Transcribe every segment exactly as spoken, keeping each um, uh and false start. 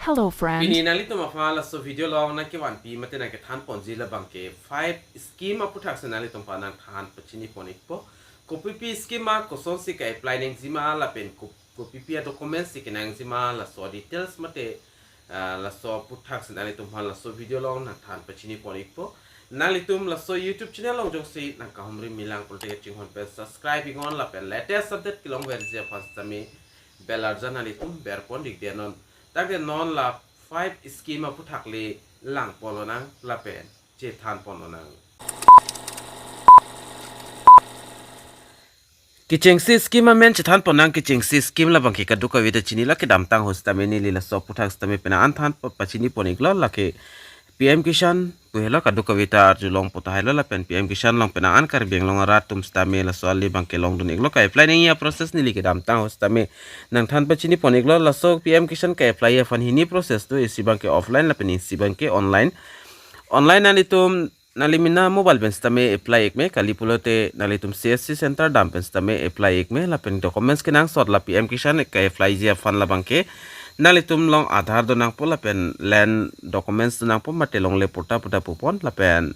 Hello, friend. Pini nanglitum aphan laso video along nangkevanpi mate nangkethan ponji labangke five scheme aputhak si nanglitum aphan nangthan pachini pon ikpo. Kopipi scheme ma, kosonsi ka-apply nangji ma lapen ko-, kopipi a-documents si kenangji ma, laso details mate, ah, laso aputhak si nanglitum aphan laso video along nangthan pachini pon ikpo. Nanglitum laso YouTube channel along jongsi nangkahumri milang pulote kachinghon pen subscribe iknon lapen latest update kelongverji aphan sitame bell arjan nanglitum berpon dikdenon. Tangte non la five scheme aputhak le lang ponlonang lapen chethan ponlonang. Kechengsi scheme amen chethan ponnang. Kechengsi scheme labangke kadokave ta chinilo, kedamtang ahut sitame neli laso aputhak sitame penang an than pa-, pachini pon iklo, lake P M Kisan pu helo, kadokave ta arjulongpo tahai lo lapen P M Kisan along penang an Karbi Anglong arat atum sitame laso ale abangke longdun iklo. Ka-apply nangji a-process neli kedamtang ahut sitame nangthan pachini pon iklo. Laso P M Kisan ka-apply aphan hini process do, isi abangke offline lapen isi abangke online. Online nanglitum nangli mena mobile pen sitame apply ikme, kali pulote nanglitum C S C center dam pen sitame apply ikme, lapen documents kenangsot la P M Kisan ka-apply ji aphan labangke nanglitum along Aadhaar donangpo lapen land documents donangpo mate longle patta pu ta pupon lapen,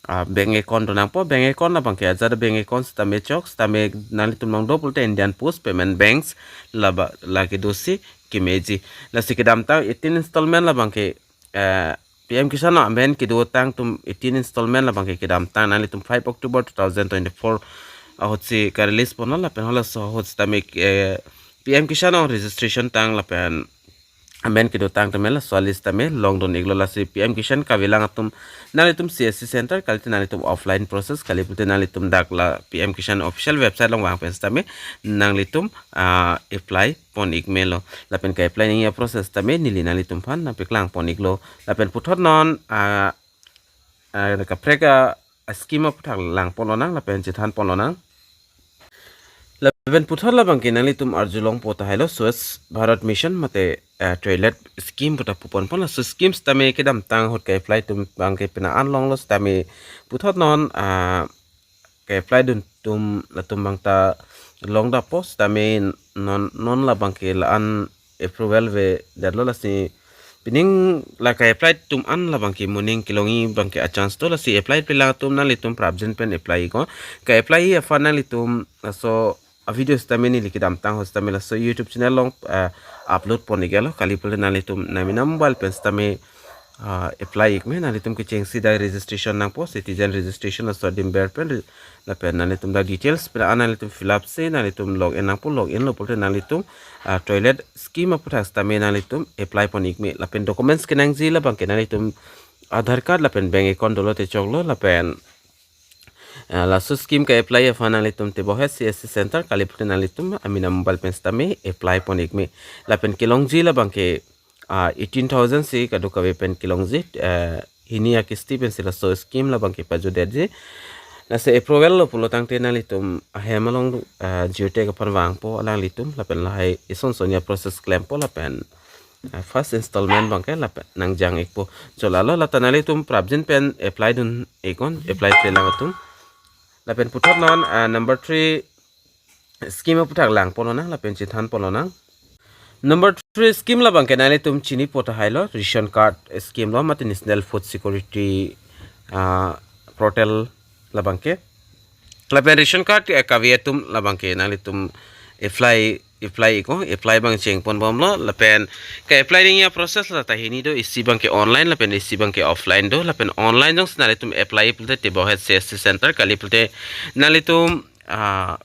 ah, bank account donangpo. Bank account labangke ajat bank account sitame chok, sitame nanglitum along do pulote Indian Post Payment Banks laba, lake dosi kemeji. Lasi kedamtang eighteen installment labangke, eh, P M Kisan amen kedotang atum eighteen installment labangke kedamtang nanglitum five October two thousand twenty-four ahutsi ka-release ponlo lapen halaso ahut sitame, eh, P M Kisan along registration tang lapen amen kedotang atum laso a-list tame longdun iklo. Lasi P M Kisan kavelang atum nanglitum C S C center kalite nanglitum offline process, kali pulote nanglitum dak la P M Kisan official website along vang pen sitame nanglitum, ah, apply pon ikmelo. Lapen ka-apply nangji a-process tame neli nanglitum aphan nangpeklang pon iklo. Lapen puthot non, ah, ah, kaprek a-scheme aputhak lang ponlonang lapen chethan ponlonang. Lapen puthot labangke nanglitum arjulongpo tahai lo Swachh Bharat Mission mate, eh, toilet scheme pu ta pupon pon. Laso scheme sitame kedamtang ahut ka-apply atum abangke penang an longlo sitame puthot non, ah, ka-apply dun atum latum abang ta longdappo sitame non, non labangke la-an approval avedetlo. Lasi pining la ka-apply atum an labangke moning kelongji abangke a-chance do. Lasi apply pelang atum nanglitum prapjin pen apply iknon. Ka-apply aphan nanglitum laso a-video sitame neli kedamtang ahut sitame laso YouTube channel along, eh, upload pon iklo, kali pulote nanglitum nangmena mobile pen sitame, ah, apply ikme. Nanglitum kechengsi dak registration nangpo, citizen registration laso adim ber pen re-, lapen nanglitum dak details pen an nanglitum fill up si nanglitum log in nangpo. Log in lo pulote nanglitum, ah, toilet scheme aputhak sitame nanglitum apply pon ikme. Lapen documents kenangji labangke nanglitum Aadhaar card lapen bank account dolo te choklo lapen, ah, laso scheme ka-apply aphan nanglitum Tebohet C S C center kali pulote nanglitum amena mobile pen sitame apply pon ikme. Lapen kelongji labangke, ah, eighteen thousand si kadokave pen kelongji, eh, hini a-kisti pensi laso scheme labangke pajutdetji. Lasi approval lo pulo tangte nanglitum ahem along, ah, geotag aphan vangpo alanglitum lapen lahai ison son a-process klempo lapen, ah, first installment abangke lapen nangjang ikpo. Jolalo lata nanglitum prapjin pen apply dun iknon, apply pelang atum. Lapen puthot non, ah, number three scheme aputhak lang ponlonang lapen chethan ponlonang. Number three scheme labangke nanglitum chinipo tahai lo, ration card scheme lo mate National Food Security, ah, portal labangke. Lapen ration card, eh, kave atum labangke nanglitum apply, apply iknon, apply abang cheng pon bomlo. Lapen ka-apply nangji a-process lata hini do, isi abangke online lapen isi abangke offline do. Lapen online jongsi nanglitum apply pulote Tebohet C S C center kali pulote nanglitum, ah,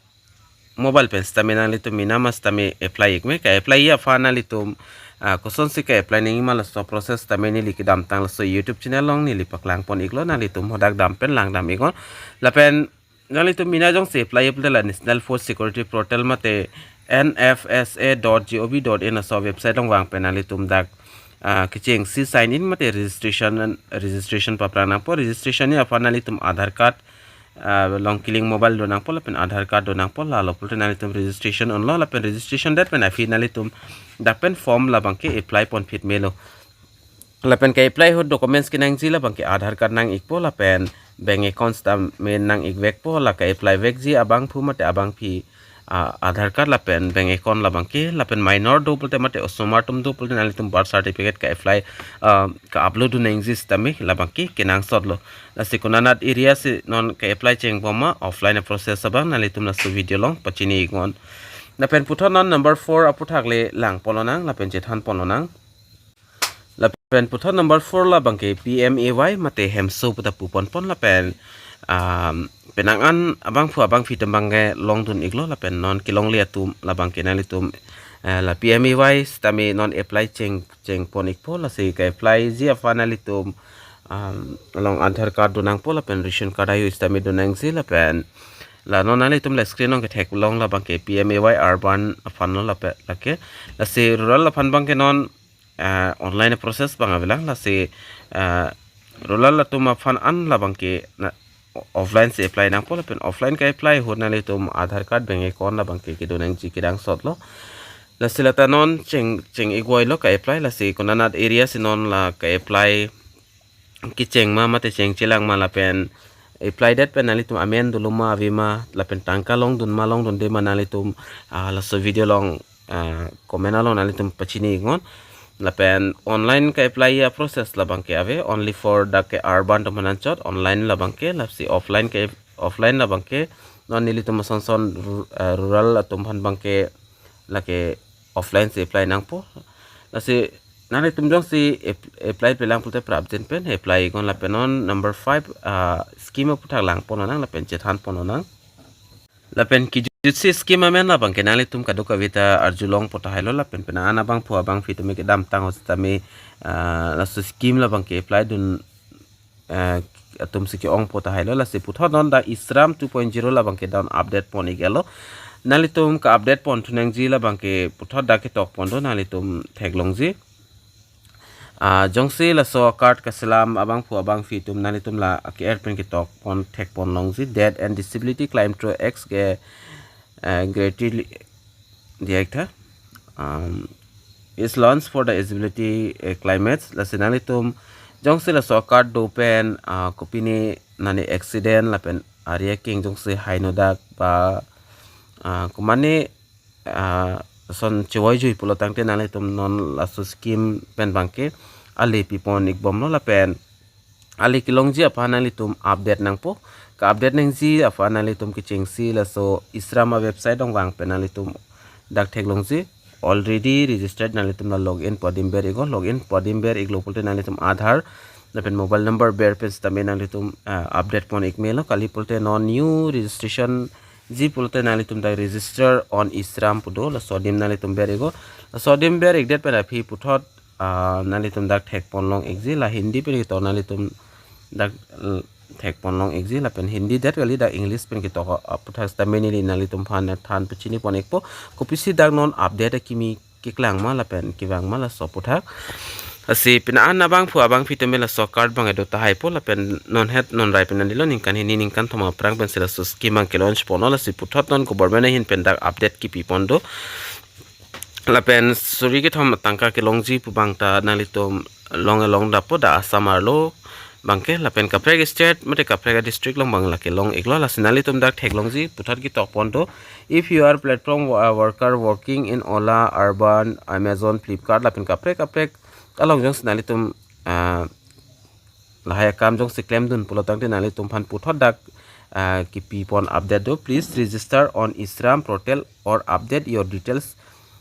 mobile pen sitame nanglitum mena ma sitame apply ikme. Ka-apply aphan nanglitum, ah, kosonsi ka-apply nangji ma laso process tame neli kedamtang laso YouTube channel along neli paklang pon iklo, nanglitum hadak dam pen lang dam iknon. Lapen nanglitum mena jongsi apply pulote la National Food Security Portal mate N F S A dot gov dot in laso website along vang pen nanglitum dak, ah, kechengsi sign in mate registration, registration paphrang nangpo. Registration ji aphan nanglitum Aadhaar card, ah, along kelink mobile do nangpo lapen Aadhaar card do nangpo. Lalo pulote nanglitum registration onlo lapen registration det pen aphi nanglitum dak pen form labangke apply pon phit melo. Lapen ka-apply ahut documents kenangji labangke Aadhaar card nang ikpo lapen bank accounts tame nang ikvekpo. La ka-apply vekji abangphu mate abangpi ah, Aadhaar card lapen bank account labangke, lapen minor do pulote mate osomar atum do pulote nanglitum birth certificate ka-apply, ah, ka-upload dun nangji sitame labangke kenangsot lo. Lasi konanat area si non ka-apply chengbom ma, offline a-process abang nanglitum laso video along pachini iknon. Lapen puthot non number four aputhak le langpon lonang lapen chethanpon lonang. Lapen puthot number four labangke P M A Y mate hemso puta puponpon lapen, um, penang an abangphu abangphi atum abangke longdun iklo lapen non kelongle atum labangke nanglitum, eh, la P M A Y sitame non apply cheng chengpon ikpo, lasi ka-apply ji aphan nanglitum, um, along Aadhaar card do nangpo lapen ration card ayo sitame do nangji lapen la non nanglitum la screen along ketheklong labangke P M A Y urban aphan lo lapen lake, lasi rural aphan abangke non, ah, online process abang avelang, lasi, ah, rural atum aphan an labangke na offline si apply nangpo lapen offline ka-apply ahut nanglitum Aadhaar card, bank account labangke kedo nangji kenangsot lo. Lasi lata non cheng cheng igwai lo ka-apply, lasi konanat area si non la ka-apply kecheng ma mate chengchelang ma lapen apply date pen nanglitum amen dolo ma ave ma lapen tangka longdun ma longdunde ma nanglitum, ah, laso video along, ah, comment along nanglitum pachini iknon. Lapen online ka-apply a-process labangke ave only for dak ke urban atum aphan anchot, online labangke, lasi offline ke, offline labangke non nelitum ason son ru-, ah, rural atum aphan abangke lake offline si apply nangpo. Lasi nanglitum jongsi ap-, apply pelang pulote prapjin pen apply iknon lapen non number five, ah, scheme aputhak langpon lonang lapen chethanpon lonang. Lapen kejutsi scheme amen labangke nanglitum kadokave ta arjulongpo tahai lo lapen penang an abangphu abangphi atum ke damtang ahut sitame, ah, laso scheme labangke apply dun, eh, atum si ke-ongpo tahai lo, lasi puthot non dak e-Shram two point zero labangke down update pon iklo. Nanglitum ka-update ponthu nangji labangke puthot dak ketok pon do, nanglitum theklongji. Ah, jongsi laso card kaselam abangphu abangphi atum nanglitum la ake-er pen ketok pon thekpon longji, Death and Disability Claim Through Act ke, eh, greatly diak tha, um, is launched for the eligibility, eh, claimants. Lasi nanglitum jongsi laso card do pen, ah, kopine nani accident lapen ari akeng jongsi hainodak ba, ah, komane, ah, son chevoi jui pulo tangte nanglitum non laso scheme pen abangke ale pipon ikbomlo lapen ale kelongji aphan nanglitum update nangpo. Ka-update nangji aphan nanglitum kechengsi laso e-Shram a-website along vang pen nanglitum dak theklongji already registered, nanglitum la login pu adim ber iknon, login pu adim ber iklo pulote nanglitum Aadhaar lapen mobile number ber pen sitame nanglitum, ah, update pon ik melo, kali pulote non new registration ji pulote nanglitum dak register on e-Shram pu do, laso adim nanglitum ber iknon. Laso adim ber ikdet pen aphi puthot, ah, nanglitum dak thekpon long ikji, la Hindi pen ketok nanglitum dak, eh, thekpon long ikji, lapen Hindi det kali, dak English pen ketok, ah, aputhak sitame neli nanglitum aphan than pachini pon ikpo kopisi dak non update akimi keklang ma lapen kevang ma laso aputhak. Lasi penang an abangphu abangphi atum laso card abang kedo tahai po lapen non het non rai pen nandilo ningkan hini ningkan thom aphrang pensi laso scheme abang ke-launch ponlo, lasi puthot non government ahin pen dak update kipi pon do. Lapen suri kethom tangka kelongji pu abang ta nanglitum long along dapo, dak Assam arlo abangke lapen kaprek state mate kaprek district along abang lake long iklo, lasi nanglitum dak theklongji puthot ketok pon do. If you are platform wo-, uh, worker working in Ola, Urban, Amazon, Flipkart lapen kaprek kaprek along jongsi nanglitum, ah, lahai akam jongsi klemdun pulo tangte nanglitum aphan puthot dak, ah, kipi pon update do, please register on e-Shram portal or update your details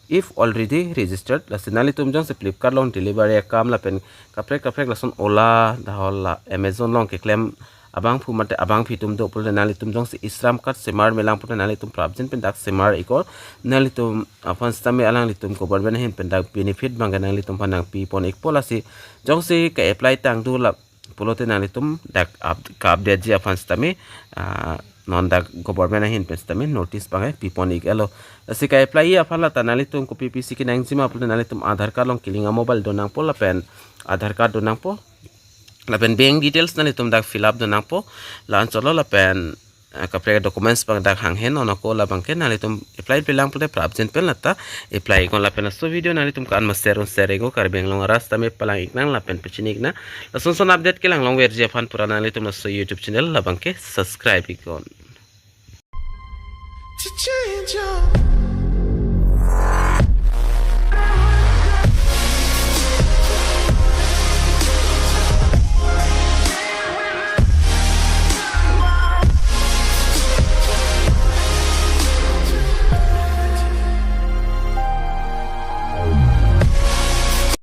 if already registered. Lasi nanglitum jongsi Flipkart along delivery akam lapen kaprek kaprek lason Ola dahol la Amazon along keklem abangphu mate abangphi atum do pulote nanglitum jongsi e-Shram card semar melang pulote nanglitum prapjin pen dak semar iknon, nanglitum aphan sitame alanglitum government ahin pen dak benefit abangke nanglitum aphan nangpi pon ikpo, lasi jongsi ka-apply tang do la pulote nanglitum dak up-, ka-update ji aphan sitame, ah, non dak government ahin pen sitame notice abangke pipon iklo. Lasi ka-apply aphan lata nanglitum kopi pisi kenangji ma pulote nanglitum Aadhaar card along kelink a-mobile do nangpo lapen Aadhaar card do nangpo lapen bank details nanglitum dak fill up do nangpo, la-anchot lo lapen, ah, kaprek documents abang dak hanghe, non ako labangke nanglitum apply pelang pulote prapjin pen lata apply iknon lapen laso video nanglitum ko-an ma share un share iknon, Karbi Anglong arat sitame palang iknang lapen pachini iknang. Lason son update kelang longverji aphan pura nanglitum laso YouTube channel labangke subscribe iknon. to change up.